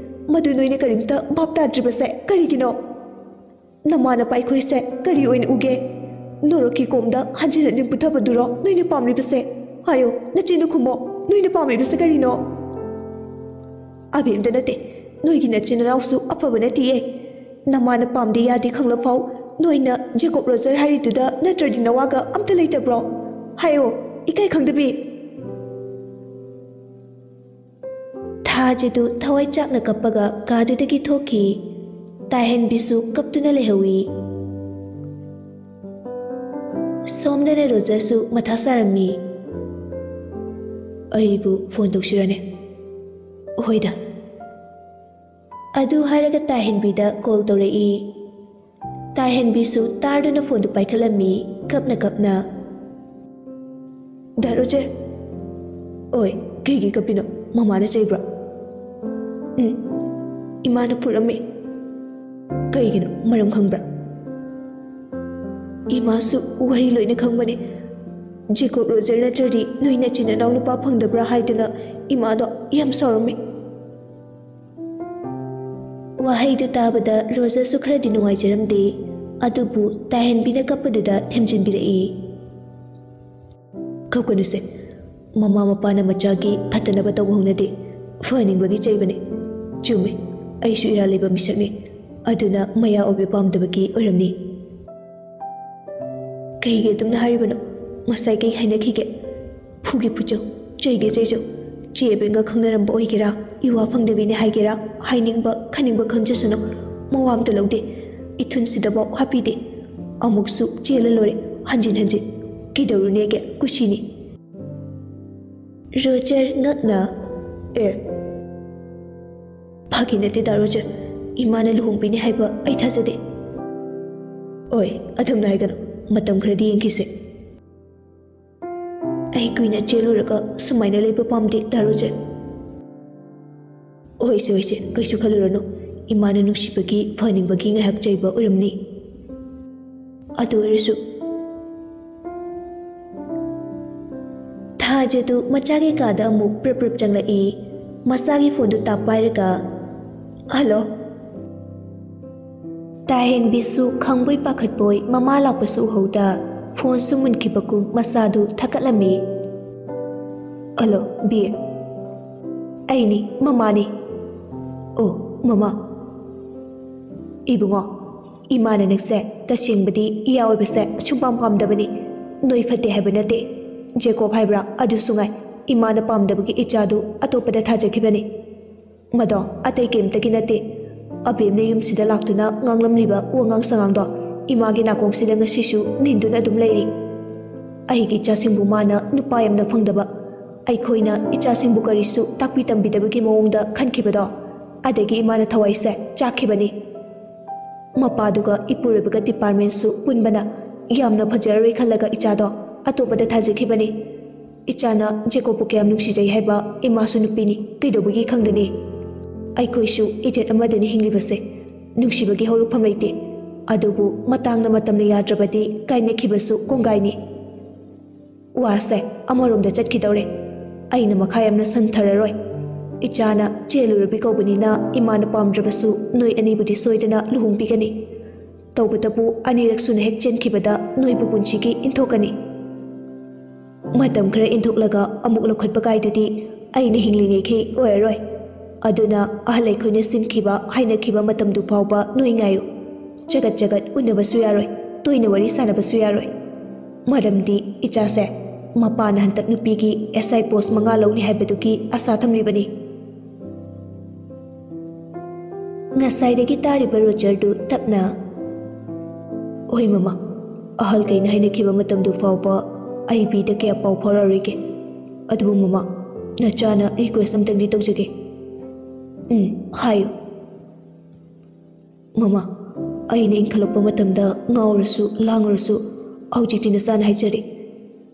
ꯃꯗꯨ ꯅꯣꯏꯅ ꯀꯔꯤꯝꯇ ꯚꯥꯞ ꯇꯥꯗ꯭ꯔꯤꯕꯁꯦ ꯀꯔꯤꯒꯤꯅꯣ? ꯅꯃꯥ ꯅꯄꯥ ꯑꯩꯈꯣꯏꯁꯦ ꯀꯔꯤ ꯑꯣꯏꯅ ꯎꯒꯦ? ꯅꯣꯔꯣꯛꯀꯤ ꯀꯣꯝꯗ ꯍꯟꯖꯤꯟ ꯍꯟꯖꯤꯟ ꯄꯨꯊꯕꯗꯨꯔꯣ ꯅꯣꯏꯅ ꯄꯥꯝꯂꯤꯕꯁꯦ? ꯍꯥꯏꯌꯣ, ꯅꯆꯤꯟꯗꯨ ꯈꯨꯝꯃꯣ, ꯅꯣꯏꯅ ꯄꯥꯝꯂꯤꯕꯁꯦ ꯀꯔꯤꯅꯣ? ꯑꯕꯦꯝꯗ ꯅꯠꯇꯦ, ꯅꯣꯏꯒꯤ ꯅꯆꯤꯟ ꯅꯅꯥꯎꯁꯨ ꯑꯐꯕ ꯅꯠꯇꯤꯌꯦ꯫ ꯅꯃꯥꯅ ꯄꯥꯝꯗꯦ ꯌꯥꯗꯦ ꯈꯪꯂꯐꯥꯎ ꯅꯣꯏꯅ ꯖꯦꯀꯣꯕ ꯔꯣꯖꯔ ꯍꯥꯏꯔꯤꯗꯨꯗ ꯅꯠꯇ꯭ꯔꯗꯤ ꯅꯋꯥꯒ ꯑꯝꯇ ꯂꯩꯇꯕ꯭ꯔꯣ? ꯍꯥꯏꯌꯣ, ꯏꯀꯥꯏ ꯈꯪꯗꯕꯤ꯫ ꯊꯥꯖꯗꯨ ꯊꯋꯥꯏ ꯆꯥꯛꯅ ꯀꯞꯄꯒ ꯀꯥꯗꯨꯗꯒꯤ ꯊꯣꯛꯈꯤ꯫ ꯇꯥꯏꯍꯟꯕꯤꯁꯨ ꯀꯞꯇꯨꯅ ꯂꯩꯍꯧꯏ꯫ ꯁꯣꯝꯗꯅ ꯔꯣꯖꯔꯁꯨ ꯃꯊꯥ ꯁꯥꯔꯝꯃꯤ꯫ ꯑꯩꯕꯨ ꯐꯣꯟ ꯇꯧꯁꯤꯔꯅꯦ? ꯍꯣꯏꯗ꯫ ꯑꯗꯨ ꯍꯥꯏꯔꯒ ꯇꯥꯏꯍꯟꯕꯤꯗ ꯀꯣꯜ ꯇꯧꯔꯛꯏ꯫ ꯇꯥꯏꯍꯟꯕꯤꯁꯨ ꯇꯥꯔꯗꯨꯅ ꯐꯣꯟꯗꯨ ꯄꯥꯏꯈꯠꯂꯝꯃꯤ, ꯀꯞꯅ ꯀꯞꯅ꯫ ꯗꯥ ꯔꯣꯖꯔ꯫ ꯑꯣꯏ, ꯀꯩꯒꯤ ꯀꯞꯄꯤꯅꯣ? ꯃꯃꯥꯅ ꯆꯩꯕ꯭ꯔꯣ? ꯎꯝ, ꯏꯃꯥꯅ ꯐꯨꯔꯝꯃꯤ꯫ ꯀꯩꯒꯤꯅꯣ? ꯃꯔꯝ ꯈꯪꯕ꯭ꯔꯥ? ꯏꯃꯥꯁꯨ ꯋꯥꯔꯤ ꯂꯣꯏꯅ ꯈꯪꯕꯅꯦ꯫ ꯖꯦꯀꯣꯕ ꯔꯣꯖꯔ ꯅꯠꯇ꯭ꯔꯗꯤ ꯅꯣꯏ ꯅꯆꯤꯟ ꯅꯅꯥꯎ ꯅꯨꯄꯥ ꯐꯪꯗꯕ꯭ꯔꯥ ꯍꯥꯏꯗꯅ ꯏꯃꯥꯗꯣ ꯌꯥꯝ ꯁꯥꯎꯔꯝꯃꯤ꯫ ꯋꯥꯍꯩꯗꯨ ꯇꯥꯕꯗ ꯔꯣꯖꯔꯁꯨ ꯈꯔꯗꯤ ꯅꯨꯡꯉꯥꯏꯖꯔꯝꯗꯦ꯫ ꯑꯗꯨꯕꯨ ꯇꯥꯏꯍꯟꯕꯤꯅ ꯀꯞꯄꯗꯨꯗ ꯊꯦꯝꯖꯤꯟꯕꯤꯔꯛꯏ꯫ ꯀꯞꯀꯅꯨꯁꯦ꯫ ꯃꯃꯥ ꯃꯄꯥꯅ ꯃꯆꯥꯒꯤ ꯐꯠꯇꯅꯕ ꯇꯧꯕ ꯍꯧꯅꯗꯦ꯫ ꯐꯍꯟꯅꯤꯡꯕꯒꯤ ꯆꯩꯕꯅꯤ꯫ ꯆꯨꯝꯃꯤ, ꯑꯩꯁꯨ ꯏꯔꯥꯜ ꯂꯩꯕ ꯃꯤꯁꯛꯅꯤ꯫ ꯑꯗꯨꯅ ꯃꯌꯥ ꯑꯣꯏꯕ ꯄꯥꯝꯗꯕꯒꯤ ꯑꯣꯏꯔꯝꯅꯤ꯫ ꯀꯩꯒꯤ ꯑꯗꯨꯝꯅ ꯍꯥꯏꯔꯤꯕꯅꯣ? ꯉꯁꯥꯏ ꯀꯩ ꯍꯥꯏꯅꯈꯤꯒꯦ? ꯐꯨꯒꯤ ꯐꯨꯆꯧ, ꯆꯩꯒꯤ ꯆꯩꯖꯧ꯫ ꯆꯦ ꯑꯕꯦꯟꯒ ꯈꯪꯅꯔꯝꯕ ꯑꯣꯏꯒꯦꯔꯥ, ꯏꯋꯥ ꯐꯪꯗꯕꯤꯅꯦ ꯍꯥꯏꯒꯦꯔꯥ, ꯍꯥꯏꯅꯤꯡꯕ ꯈꯟꯅꯤꯡꯕ ꯈꯟꯖꯁꯅꯨ, ꯃꯋꯥ ꯑꯝꯇ ꯂꯧꯗꯦ꯫ ꯏꯊꯨꯟꯁꯤꯗꯐꯥꯎ ꯍꯥꯞꯄꯤꯗꯦ꯫ ꯑꯃꯨꯛꯁꯨ ꯆꯦꯜꯂ ꯂꯣꯏꯔꯦ, ꯍꯟꯖꯤꯟ ꯍꯟꯖꯤꯟ꯫ ꯀꯩꯗꯧꯔꯨꯅꯦꯒꯦ, ꯀꯨꯁꯤꯅꯤ꯫ ꯔꯣꯖꯔ ꯉꯛꯅ, "ꯑꯦ, ꯐꯥꯒꯤ ꯅꯠꯇꯦꯗ ꯔꯣꯖꯔ, ꯏꯃꯥꯅ ꯂꯨꯍꯣꯡꯕꯤꯅꯤ ꯍꯥꯏꯕ ꯑꯩ ꯊꯥꯖꯗꯦ꯫ ꯑꯣꯏ, ꯑꯗꯨꯝꯅ ꯍꯥꯏꯒꯅꯨ, ꯃꯇꯝ ꯈꯔꯗꯤ ꯌꯦꯡꯈꯤꯁꯦ꯫ ꯑꯩ ꯀꯨꯏꯅ ꯆꯦꯜꯂꯨꯔꯒ ꯁꯨꯃꯥꯏꯅ ꯂꯩꯕ ꯄꯥꯝꯗꯦ ꯗꯥ ꯔꯣꯖꯔ꯫ ꯑꯣꯏꯁꯦ, ꯑꯣꯏꯁꯦ, ꯀꯩꯁꯨ ꯈꯜꯂꯨꯔꯅꯨ꯫ ꯏꯃꯥꯅ ꯅꯨꯡꯁꯤꯕꯒꯤ, ꯐꯍꯟꯅꯤꯡꯕꯒꯤ ꯉꯥꯏꯍꯥꯛ ꯆꯩꯕ ꯑꯣꯏꯔꯝꯅꯤ꯫ ꯑꯗꯨ ꯑꯣꯏꯔꯁꯨ" ꯊꯥꯖꯗꯨ ꯃꯆꯥꯒꯤ ꯀꯥꯗ ꯑꯃꯨꯛ ꯄ꯭ꯔꯞ ꯄ꯭ꯔꯞ ꯆꯪꯂꯛꯏ꯫ ꯃꯆꯥꯒꯤ ꯐꯣꯟꯗꯨ ꯇꯥꯞ ꯄꯥꯏꯔꯒ, "ꯍꯜꯂꯣ?" ꯇꯥꯍꯦꯟꯕꯤꯁꯨ ꯈꯪꯕꯣꯏ ꯄꯥꯈꯠꯄꯣꯏ ꯃꯃꯥ ꯂꯥꯛꯄꯁꯨ ꯎꯍꯧꯗ ꯐꯣꯟꯁꯨ ꯃꯨꯟꯈꯤꯕꯒꯨꯝ ꯃꯆꯥꯗꯨ ꯊꯛꯀꯠꯂꯝꯃꯤ꯫ "Hello, B. ꯑꯩꯅꯤ, ꯃꯃꯥꯅꯤ꯫" "ꯑꯣ, ꯃꯃꯥ꯫" "ꯏꯕꯨꯡꯉꯣ, ꯏꯃꯥꯅ ꯅꯪꯁꯦ ꯇꯁꯦꯡꯕꯗꯤ ꯏꯌꯥ ꯑꯣꯏꯕꯁꯦ ꯁꯨꯡꯄꯥꯝ ꯄꯥꯝꯗꯕꯅꯤ꯫ ꯅꯣꯏ ꯐꯠꯇꯦ ꯍꯥꯏꯕ ꯅꯠꯇꯦ꯫ ꯖꯦꯀꯣꯕ ꯍꯥꯏꯕ꯭ꯔꯥ, ꯑꯗꯨꯁꯨ ꯉꯥꯏ, ꯏꯃꯥꯅ ꯄꯥꯝꯗꯕꯒꯤ ꯏꯆꯥꯗꯨ ꯑꯇꯣꯞꯄꯗ ꯊꯥꯖꯈꯤꯕꯅꯤ꯫ ꯃꯗꯣ ꯑꯇꯩ ꯀꯔꯤꯝꯇꯒꯤ ꯅꯠꯇꯦ꯫ ꯑꯕꯦꯝꯅ ꯌꯨꯝꯁꯤꯗ ꯂꯥꯛꯇꯨꯅ ꯉꯥꯡꯂꯝꯂꯤꯕ ꯋꯥꯉꯥꯡ ꯁꯉꯥꯡꯗꯣ ꯏꯃꯥꯒꯤ ꯅꯥꯀꯣꯡꯁꯤꯗ ꯉꯁꯤꯁꯨ ꯅꯤꯟꯗꯨꯅ ꯑꯗꯨꯝ ꯂꯩꯔꯤ꯫ ꯑꯩꯒꯤ ꯏꯆꯥꯁꯤꯡꯕꯨ ꯃꯥꯅ ꯅꯨꯄꯥ ꯌꯥꯝꯅ ꯐꯪꯗꯕ, ꯑꯩꯈꯣꯏꯅ ꯏꯆꯥꯁꯤꯡꯕꯨ ꯀꯔꯤꯁꯨ ꯇꯥꯛꯄꯤ ꯇꯝꯕꯤꯗꯕꯒꯤ ꯃꯑꯣꯡꯗ ꯈꯟꯈꯤꯕꯗꯣ, ꯑꯗꯒꯤ ꯏꯃꯥꯅ ꯊꯋꯥꯏꯁꯦ ꯆꯥꯛꯈꯤꯕꯅꯤ꯫ ꯃꯄꯥꯗꯨꯒ ꯏꯄꯨꯔꯣꯏꯕꯒ ꯗꯤꯄꯥꯔꯠꯃꯦꯟꯁꯨ ꯄꯨꯟꯕꯅ ꯌꯥꯝꯅ ꯐꯖꯔꯔꯣꯏ ꯈꯜꯂꯒ ꯏꯆꯥꯗꯣ ꯑꯇꯣꯞꯄꯗ ꯊꯥꯖꯈꯤꯕꯅꯤ꯫ ꯏꯆꯥꯅ ꯖꯦꯀꯣꯕꯄꯨ ꯀꯌꯥꯝ ꯅꯨꯡꯁꯤꯖꯩ ꯍꯥꯏꯕ ꯏꯃꯥꯁꯨ ꯅꯨꯄꯤꯅꯤ ꯀꯩꯗꯧꯕꯒꯤ ꯈꯪꯒꯅꯤ? ꯑꯩꯈꯣꯏꯁꯨ ꯏꯖꯠ ꯑꯃꯗꯅꯤ ꯍꯤꯡꯂꯤꯕꯁꯦ꯫ ꯅꯨꯡꯁꯤꯕꯒꯤ ꯍꯧꯔꯛꯐꯝ ꯂꯩꯇꯦ꯫ ꯑꯗꯨꯕꯨ ꯃꯇꯥꯡꯅ ꯃꯇꯝꯅ ꯌꯥꯗ꯭ꯔꯕꯗꯤ ꯀꯥꯏꯅꯈꯤꯕꯁꯨ ꯀꯣꯡꯒꯥꯏꯅꯤ꯫ ꯋꯥꯁꯦ ꯑꯃꯔꯣꯝꯗ ꯆꯠꯈꯤꯗꯧꯔꯦ꯫ ꯑꯩꯅ ꯃꯈꯥ ꯌꯥꯝꯅ ꯁꯟꯊꯔꯔꯣꯏ꯫ ꯏꯆꯥꯅ ꯆꯦꯜꯂꯨꯔꯕꯤ ꯀꯧꯕꯅꯤꯅ ꯏꯃꯥꯅ ꯄꯥꯝꯗ꯭ꯔꯕꯁꯨ ꯅꯣꯏ ꯑꯅꯤꯕꯨꯗꯤ ꯁꯣꯏꯗꯅ ꯂꯨꯍꯣꯡꯕꯤꯒꯅꯤ꯫ ꯇꯧꯕꯇꯕꯨ ꯑꯅꯤꯔꯛ ꯁꯨꯅ ꯍꯦꯛ ꯆꯦꯟꯈꯤꯕꯗ ꯅꯣꯏꯕꯨ ꯄꯨꯟꯁꯤꯒꯤ ꯏꯟꯊꯣꯛꯀꯅꯤ꯫ ꯃꯇꯝ ꯈꯔ ꯏꯟꯊꯣꯛꯂꯒ ꯑꯃꯨꯛ ꯂꯧꯈꯠꯄ ꯀꯥꯏꯗꯨꯗꯤ ꯑꯩꯅ ꯍꯤꯡꯂꯤꯉꯩꯈꯩ ꯑꯣꯏꯔꯔꯣꯏ꯫ ꯑꯗꯨꯅ ꯑꯍꯜ ꯑꯩꯈꯣꯏꯅ ꯁꯤꯟꯈꯤꯕ, ꯍꯥꯏꯅꯈꯤꯕ ꯃꯇꯝꯗꯨ ꯐꯥꯎꯕ ꯅꯣꯏ ꯉꯥꯏꯌꯨ꯫ ꯆꯒꯠ ꯆꯒꯠ ꯎꯅꯕꯁꯨ ꯌꯥꯔꯣꯏ, ꯇꯣꯏꯅ ꯋꯥꯔꯤ ꯁꯥꯟꯅꯕꯁꯨ ꯌꯥꯔꯣꯏ꯫ ꯃꯔꯝꯗꯤ ꯏꯆꯥꯁꯦ ꯃꯄꯥꯅ ꯍꯟꯗꯛ ꯅꯨꯄꯤꯒꯤ S I post ꯃꯉꯥ ꯂꯧꯅꯤ ꯍꯥꯏꯕꯗꯨꯒꯤ ꯑꯁꯥ ꯊꯝꯂꯤꯕꯅꯤ꯫ ꯉꯁꯥꯏꯗꯒꯤ ꯇꯥꯔꯤꯕ ꯔꯣꯖꯔꯗꯨ ꯇꯞꯅ, "ꯍꯣꯏ ꯃꯃꯥ, ꯑꯍꯜꯈꯩꯅ ꯍꯥꯏꯅꯈꯤꯕ ꯃꯇꯝꯗꯨ ꯐꯥꯎꯕ ꯑꯩ ꯕꯤꯗ ꯀꯌꯥ ꯄꯥꯎ ꯐꯥꯎꯔꯛꯑꯔꯣꯏꯒꯦ꯫ ꯑꯗꯨꯕꯨ ꯃꯃꯥ, ꯅꯆꯥꯅ request ꯑꯝꯇꯪꯗꯤ ꯇꯧꯖꯒꯦ꯫" "ꯎꯝ, ꯍꯥꯏꯌꯨ꯫" "ꯃꯃꯥ, ꯑꯩꯅ ꯏꯟꯈꯠꯂꯛꯄ ꯃꯇꯝꯗ ꯉꯥꯎꯔꯁꯨ ꯂꯥꯡꯉꯨꯔꯁꯨ, ꯍꯧꯖꯤꯛꯇꯤ ꯅꯆꯥꯅ ꯍꯥꯏꯖꯔꯤ,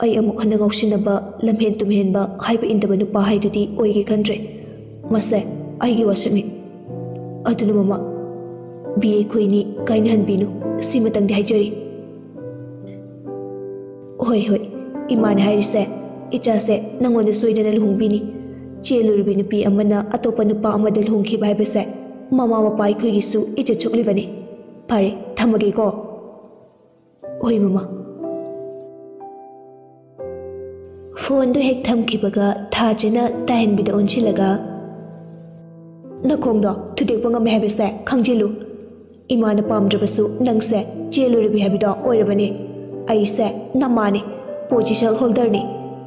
ꯑꯩ ꯑꯃꯨꯛ ꯍꯟꯅ ꯉꯥꯎꯁꯤꯟꯅꯕ, ꯂꯝꯍꯦꯟ ꯇꯨꯝꯍꯦꯟꯕ, ꯍꯥꯏꯕ ꯏꯟꯗꯕ ꯅꯨꯄꯥ ꯍꯥꯏꯗꯨꯗꯤ ꯑꯣꯏꯒꯦ ꯈꯟꯗ꯭ꯔꯦ꯫ ꯃꯁꯦ ꯑꯩꯒꯤ ꯋꯥꯁꯛꯅꯤ꯫ ꯑꯗꯨꯅ ꯃꯃꯥ, ꯕꯤ ꯑꯩꯈꯣꯏꯅꯤ ꯀꯥꯏꯅꯍꯟꯕꯤꯅꯨ, ꯁꯤꯃꯇꯪꯗꯤ ꯍꯥꯏꯖꯔꯤ꯫" "ꯍꯣꯏ, ꯍꯣꯏ, ꯏꯃꯥꯅ ꯍꯥꯏꯔꯤꯁꯦ, ꯏꯆꯥꯁꯦ ꯅꯪꯉꯣꯟꯗ ꯁꯣꯏꯗꯅ ꯂꯨꯍꯣꯡꯕꯤꯅꯤ꯫ ꯆꯦꯜꯂꯨꯔꯤꯕꯤ ꯅꯨꯄꯤ ꯑꯃꯅ ꯑꯇꯣꯞꯄ ꯅꯨꯄꯥ ꯑꯃꯗ ꯂꯨꯍꯣꯡꯈꯤꯕ ꯍꯥꯏꯕꯁꯦ ꯃꯃꯥ ꯃꯄꯥ ꯑꯩꯈꯣꯏꯒꯤꯁꯨ ꯏꯖꯠ ꯁꯣꯛꯂꯤꯕꯅꯤ꯫ ꯐꯔꯦ, ꯊꯝꯃꯒꯦꯀꯣ꯫" "ꯍꯣꯏ ꯃꯃꯥ꯫" ꯐꯣꯟꯗꯨ ꯍꯦꯛ ꯊꯝꯈꯤꯕꯒ ꯊꯥꯖꯅ ꯇꯥꯍꯟꯕꯤꯗ ꯑꯣꯟꯁꯤꯜꯂꯒ, "ꯅꯈꯣꯡꯗꯣ ꯊꯨꯗꯦꯛꯄ ꯉꯝꯃꯦ ꯍꯥꯏꯕꯁꯦ ꯈꯪꯖꯤꯜꯂꯨ꯫ ꯏꯃꯥꯅ ꯄꯥꯝꯗ꯭ꯔꯕꯁꯨ ꯅꯪꯁꯦ ꯆꯦꯜꯂꯨꯔꯕꯤ ꯍꯥꯏꯕꯗꯣ ꯑꯣꯏꯔꯕꯅꯤ꯫ ꯑꯩꯁꯦ ꯅꯃꯥꯅꯤ, position holderꯅꯤ꯫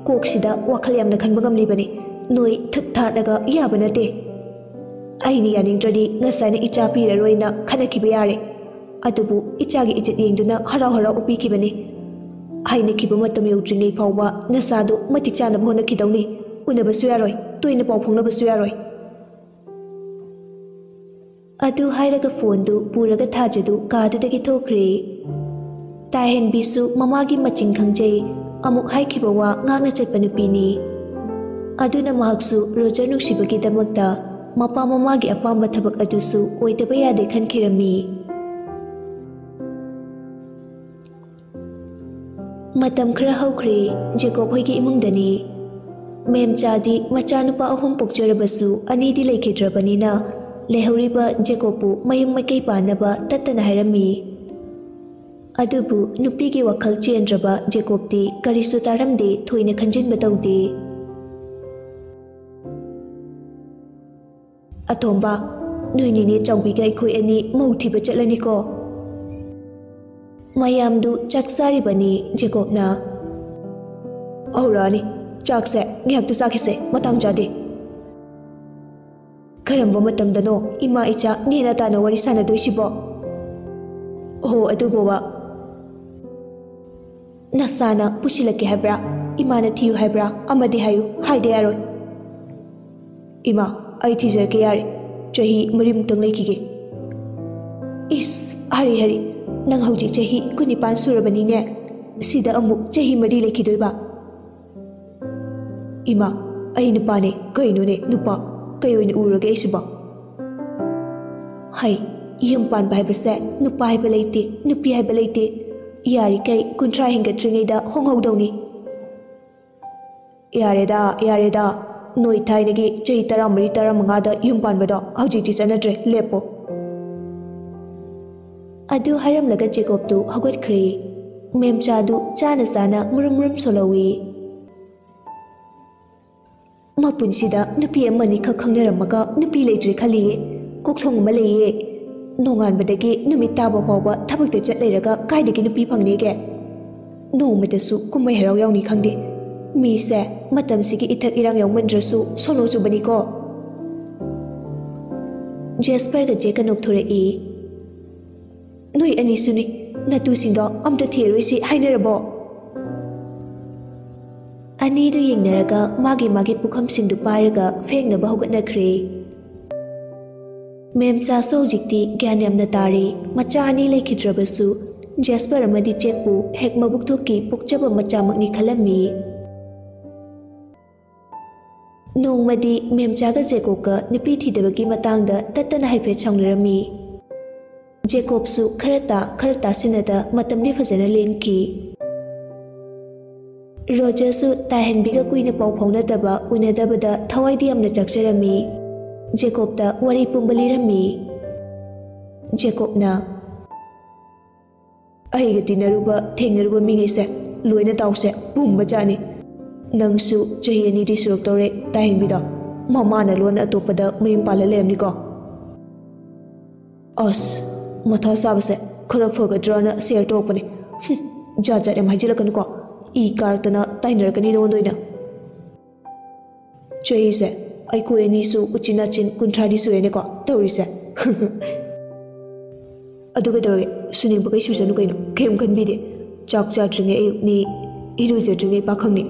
ꯀꯣꯛꯁꯤꯗ ꯋꯥꯈꯜ ꯌꯥꯝꯅ ꯈꯟꯕ ꯉꯝꯂꯤꯕꯅꯤ꯫ ꯅꯣꯏ ꯊꯨꯠ ꯊꯥꯠꯂꯒ ꯌꯥꯕ ꯅꯠꯇꯦ꯫ ꯑꯩꯅ ꯌꯥꯅꯤꯡꯗ꯭ꯔꯗꯤ ꯉꯁꯥꯏꯅ ꯏꯆꯥ ꯄꯤꯔꯔꯣꯏꯅ ꯈꯠꯅꯈꯤꯕ ꯌꯥꯔꯦ꯫ ꯑꯗꯨꯕꯨ ꯏꯆꯥꯒꯤ ꯏꯖꯠ ꯌꯦꯡꯗꯨꯅ ꯍꯔꯥꯎ ꯍꯔꯥꯎ ꯎꯞꯄꯤꯈꯤꯕꯅꯤ꯫ ꯍꯥꯏꯅꯈꯤꯕ ꯃꯇꯝ ꯌꯧꯗ꯭ꯔꯤꯉꯩ ꯐꯥꯎꯕ ꯅꯁꯥꯗꯨ ꯃꯇꯤꯛ ꯆꯥꯅꯕ ꯍꯣꯠꯅꯈꯤꯗꯧꯅꯤ꯫ ꯎꯅꯕꯁꯨ ꯌꯥꯔꯣꯏ, ꯇꯣꯏꯅ ꯄꯥꯎ ꯐꯥꯎꯅꯕꯁꯨ ꯌꯥꯔꯣꯏ꯫" ꯑꯗꯨ ꯍꯥꯏꯔꯒ ꯐꯣꯟꯗꯨ ꯄꯨꯔꯒ ꯊꯥꯖꯗꯨ ꯀꯥꯗꯨꯗꯒꯤ ꯊꯣꯛꯈ꯭ꯔꯦ꯫ ꯇꯥꯍꯦꯟꯕꯤꯁꯨ ꯃꯃꯥꯒꯤ ꯃꯆꯤꯡ ꯈꯪꯖꯩ, ꯑꯃꯨꯛ ꯍꯥꯏꯈꯤꯕ ꯋꯥ ꯉꯥꯛꯅ ꯆꯠꯄ ꯅꯨꯄꯤꯅꯤ꯫ ꯑꯗꯨꯅ ꯃꯍꯥꯛꯁꯨ ꯔꯣꯖꯔ ꯅꯨꯡꯁꯤꯕꯒꯤꯗꯃꯛꯇ ꯃꯄꯥ ꯃꯃꯥꯒꯤ ꯑꯄꯥꯝꯕ ꯊꯕꯛ ꯑꯗꯨꯁꯨ ꯑꯣꯏꯗꯕ ꯌꯥꯗꯦ ꯈꯟꯈꯤꯔꯝꯃꯤ꯫ ꯃꯇꯝ ꯈꯔ ꯍꯧꯈ꯭ꯔꯦ, ꯖꯦꯀꯣꯕ ꯍꯣꯏꯒꯤ ꯏꯃꯨꯡꯗꯅꯤ꯫ ꯃꯦꯝꯆꯥꯗꯤ ꯃꯆꯥꯅꯨꯄꯥ ꯑꯍꯨꯝ ꯄꯣꯛꯆꯔꯕꯁꯨ ꯑꯅꯤꯗꯤ ꯂꯩꯈꯤꯗ꯭ꯔꯕꯅꯤꯅ, ꯂꯩꯍꯧꯔꯤꯕ ꯖꯦꯀꯣꯕꯄꯨ ꯃꯌꯨꯝ ꯃꯥꯏꯀꯩ ꯄꯥꯟꯅꯕ ꯇꯠꯇꯅ ꯍꯥꯏꯔꯝꯃꯤ꯫ ꯑꯗꯨꯕꯨ ꯅꯨꯄꯤꯒꯤ ꯋꯥꯈꯜ ꯆꯦꯟꯗ꯭ꯔꯕ ꯖꯦꯀꯣꯕꯇꯤ ꯀꯔꯤꯁꯨ ꯇꯥꯔꯝꯗꯦ, ꯊꯣꯏꯅ ꯈꯟꯖꯤꯟꯕ ꯇꯧꯗꯦ꯫ ꯑꯇꯣꯝꯕ, ꯅꯣꯏ ꯅꯤꯅꯦ ꯆꯥꯎꯕꯤꯒ ꯑꯩꯈꯣꯏ ꯑꯅꯤ ꯃꯧ ꯊꯤꯕ ꯆꯠꯂꯅꯤꯀꯣ꯫ ꯃꯌꯥꯝꯗꯨ ꯆꯥꯛ ꯆꯥꯔꯤꯕꯅꯤ꯫ ꯖꯦꯀꯣꯕꯅ, "ꯍꯧꯔꯛꯑꯅꯤ꯫ ꯆꯥꯛꯁꯦ ꯉꯥꯏꯍꯥꯛꯇ ꯆꯥꯈꯤꯁꯦ, ꯃꯇꯥꯡ ꯆꯥꯗꯦ꯫ ꯀꯔꯝꯕ ꯃꯇꯝꯗꯅꯣ ꯏꯃꯥ ꯏꯆꯥ ꯅꯦꯅ ꯇꯥꯅ ꯋꯥꯔꯤ ꯁꯥꯟꯅꯗꯣꯏꯁꯤꯕꯣ? ꯑꯣꯍꯣ, ꯑꯗꯨꯕꯨꯕ꯫ ꯅꯁꯥꯅ ꯄꯨꯁꯤꯜꯂꯛꯀꯦ ꯍꯥꯏꯕ꯭ꯔꯥ? ꯏꯃꯥꯅ ꯊꯤꯌꯨ ꯍꯥꯏꯕ꯭ꯔꯥ? ꯑꯃꯗꯤ ꯍꯥꯏꯌꯨ, ꯍꯥꯏꯗ ꯌꯥꯔꯣꯏ꯫" "ꯏꯃꯥ, ꯑꯩ ꯊꯤꯖꯔꯛꯀꯦ ꯌꯥꯔꯦ꯫ ꯆꯍꯤ ꯃꯔꯤꯃꯨꯛꯇꯪ ꯂꯩꯈꯤꯒꯦ꯫" "ꯏꯁ, ꯍꯔꯤ ꯍꯔꯤ, ꯅꯪ ꯍꯧꯖꯤꯛ ꯆꯍꯤ ꯀꯨꯟꯅꯤꯄꯥꯟ ꯁꯨꯔꯕꯅꯤꯅꯦ꯫ ꯁꯤꯗ ꯑꯃꯨꯛ ꯆꯍꯤ ꯃꯔꯤ ꯂꯩꯈꯤꯗꯣꯏꯕ?" "ꯏꯃꯥ, ꯑꯩ ꯅꯨꯄꯥꯅꯦ꯫ ꯀꯩꯅꯣꯅꯦ ꯅꯨꯄꯥ? ꯀꯩ ꯑꯣꯏꯅ ꯎꯔꯒꯦ ꯑꯩꯁꯤꯕꯣ?" "ꯍꯩ, ꯌꯨꯝ ꯄꯥꯟꯕ ꯍꯥꯏꯕꯁꯦ ꯅꯨꯄꯥ ꯍꯥꯏꯕ ꯂꯩꯇꯦ, ꯅꯨꯄꯤ ꯍꯥꯏꯕ ꯂꯩꯇꯦ꯫ ꯌꯥꯔꯤꯈꯩ ꯀꯨꯟꯊ꯭ꯔꯥ ꯍꯦꯟꯒꯠꯇ꯭ꯔꯤꯉꯩꯗ ꯍꯣꯡꯍꯧꯗꯧꯅꯤ꯫" "ꯌꯥꯔꯦꯗ, ꯌꯥꯔꯦꯗ꯫ ꯅꯣꯏ ꯊꯥꯏꯅꯒꯤ ꯆꯍꯤ ꯇꯔꯥꯃꯔꯤ, ꯇꯔꯥꯃꯉꯥꯗ ꯌꯨꯝ ꯄꯥꯟꯕꯗꯣ ꯍꯧꯖꯤꯛꯇꯤ ꯆꯠꯅꯗ꯭ꯔꯦ꯫ ꯂꯦꯞꯄꯣ꯫" ꯑꯗꯨ ꯍꯥꯏꯔꯝꯂꯒ ꯖꯦꯀꯣꯕꯇꯨ ꯍꯧꯒꯠꯈ꯭ꯔꯦ꯫ ꯃꯦꯝꯆꯥꯗꯨ ꯆꯥꯅ ꯆꯥꯅ ꯃꯨꯔꯨꯝ ꯃꯨꯔꯨꯝ ꯁꯣꯜꯍꯧꯏ꯫ ꯃꯄꯨꯟꯁꯤꯗ ꯅꯨꯄꯤ ꯑꯃꯅꯤꯈꯛ ꯈꯪꯅꯔꯝꯃꯒ ꯅꯨꯄꯤ ꯂꯩꯇ꯭ꯔꯦ ꯈꯜꯂꯤꯌꯦ꯫ ꯀꯣꯛꯊꯣꯡ ꯑꯃ ꯂꯩꯌꯦ꯫ ꯅꯣꯡꯉꯥꯟꯕꯗꯒꯤ ꯅꯨꯃꯤꯠ ꯇꯥꯕ ꯐꯥꯎꯕ ꯊꯕꯛꯇ ꯆꯠ ꯂꯩꯔꯒ ꯀꯥꯏꯗꯒꯤ ꯅꯨꯄꯤ ꯐꯪꯅꯦꯒꯦ? ꯅꯣꯡꯃꯇꯁꯨ ꯀꯨꯝꯍꯩ ꯍꯔꯥꯎ ꯌꯥꯎꯅꯤ ꯈꯪꯗꯦ꯫ ꯃꯤꯁꯦ ꯃꯇꯝꯁꯤꯒꯤ ꯏꯊꯛ ꯏꯔꯥꯡ ꯌꯥꯎꯃꯟꯗ꯭ꯔꯁꯨ ꯁꯣꯅꯣ ꯆꯨꯕꯅꯤꯀꯣ꯫ ꯖꯦꯁꯄꯔꯒ ꯖꯦꯛꯀ ꯅꯣꯛꯊꯣꯔꯛꯏ꯫ "ꯅꯣꯏ ꯑꯅꯤꯁꯨꯅꯤ, ꯅꯇꯨꯁꯤꯡꯗꯣ ꯑꯝꯇ ꯊꯤꯔꯣꯏꯁꯤ ꯍꯥꯏꯅꯔꯕꯣ?" ꯑꯅꯤꯗꯨ ꯌꯦꯡꯅꯔꯒ ꯃꯥꯒꯤ ꯃꯥꯒꯤ ꯄꯨꯈꯝꯁꯤꯡꯗꯨ ꯄꯥꯏꯔꯒ ꯐꯦꯡꯅꯕ ꯍꯧꯒꯠꯅꯈ꯭ꯔꯦ꯫ ꯃꯦꯝꯆꯥꯁꯨ ꯍꯧꯖꯤꯛꯇꯤ ꯒ꯭ꯌꯥꯟ ꯌꯥꯝꯅ ꯇꯥꯔꯦ꯫ ꯃꯆꯥ ꯑꯅꯤ ꯂꯩꯈꯤꯗ꯭ꯔꯕꯁꯨ ꯖꯦꯁꯄꯔ ꯑꯃꯗꯤ ꯖꯦꯛꯄꯨ ꯍꯦꯛ ꯃꯕꯨꯛ ꯊꯣꯛꯀꯤ ꯄꯣꯛꯆꯕ ꯃꯆꯥꯃꯛꯅꯤ ꯈꯜꯂꯝꯃꯤ꯫ ꯅꯣꯡꯃꯗꯤ ꯃꯦꯝꯆꯥꯒ ꯖꯦꯀꯣꯕꯀ ꯅꯨꯄꯤ ꯊꯤꯗꯕꯒꯤ ꯃꯇꯥꯡꯗ ꯇꯠꯇꯅ ꯍꯥꯏꯐꯦꯠ ꯁꯥꯎꯅꯔꯝꯃꯤ꯫ ꯖꯦꯀꯣꯕꯁꯨ ꯈꯔ ꯇꯥ, ꯈꯔ ꯇꯥꯁꯤꯟꯅꯗ ꯃꯇꯝꯗꯤ ꯐꯖꯅ ꯂꯦꯟꯈꯤ꯫ ꯔꯣꯖꯔꯁꯨ ꯇꯥꯏꯍꯟꯕꯤꯒ ꯀꯨꯏꯅ ꯄꯥꯎ ꯐꯥꯎꯅꯗꯕ, ꯎꯅꯗꯕꯗ ꯊꯋꯥꯏꯗꯤ ꯌꯥꯝꯅ ꯆꯥꯛꯆꯔꯝꯃꯤ꯫ ꯖꯦꯀꯣꯕꯇ ꯋꯥꯔꯤ ꯄꯨꯝꯕ ꯂꯤꯔꯝꯃꯤ꯫ ꯖꯦꯀꯣꯕꯅ, "ꯑꯩꯒ ꯇꯤꯟꯅꯔꯨꯕ, ꯊꯦꯡꯅꯔꯨꯕ ꯃꯤꯉꯩꯁꯦ ꯂꯣꯏꯅ ꯇꯥꯎꯁꯦ ꯄꯨꯝꯕ ꯖꯥꯠꯅꯤ꯫ ꯅꯪꯁꯨ ꯆꯍꯤ ꯑꯅꯤꯗꯤ ꯁꯨꯔꯛꯇꯧꯔꯦ ꯇꯥꯏꯍꯟꯕꯤꯗꯣ꯫ ꯃꯃꯥꯅ ꯂꯣꯟꯅ ꯑꯇꯣꯞꯄꯗ ꯃꯌꯨꯝ ꯄꯥꯜꯂ ꯂꯩꯔꯝꯅꯤꯀꯣ꯫ ꯑꯁ, ꯃꯊꯥ ꯁꯥꯕꯁꯦ ꯈꯔ ꯐꯒꯗ꯭ꯔꯅ ꯁꯦꯌꯔ ꯇꯧꯔꯛꯄꯅꯦ꯫ ꯍꯨꯝ, ꯖꯥꯠ ꯖꯥꯠ ꯌꯥꯝ ꯍꯥꯏꯖꯤꯜꯂꯛꯀꯅꯨꯀꯣ꯫ ꯏ ꯀꯥꯔꯛꯇꯅ ꯇꯥꯏꯅꯔꯛꯀꯅꯤ ꯅꯉꯣꯟꯗ ꯑꯣꯏꯅ꯫ ꯆꯍꯤꯁꯦ ꯑꯩꯈꯣꯏ ꯑꯅꯤꯁꯨ ꯎꯆꯤꯟ ꯅꯥꯆꯤꯟ ꯀꯨꯟꯊ꯭ꯔꯥꯗꯤ ꯁꯨꯔꯦꯅꯦꯀꯣ ꯇꯧꯔꯤꯁꯦ꯫ ꯑꯗꯨ ꯀꯩꯗꯧꯔꯒꯦ? ꯁꯨꯅꯤꯡꯕꯈꯩ ꯁꯨꯖꯅꯨ ꯀꯩꯅꯣ, ꯀꯩꯝ ꯈꯟꯕꯤꯗꯦ꯫ ꯆꯥꯛ ꯆꯥꯗ꯭ꯔꯤꯉꯩ ꯑꯌꯨꯛꯅꯤ, ꯏꯔꯨꯖꯗ꯭ꯔꯤꯉꯩ ꯄꯥꯈꯪꯅꯤ꯫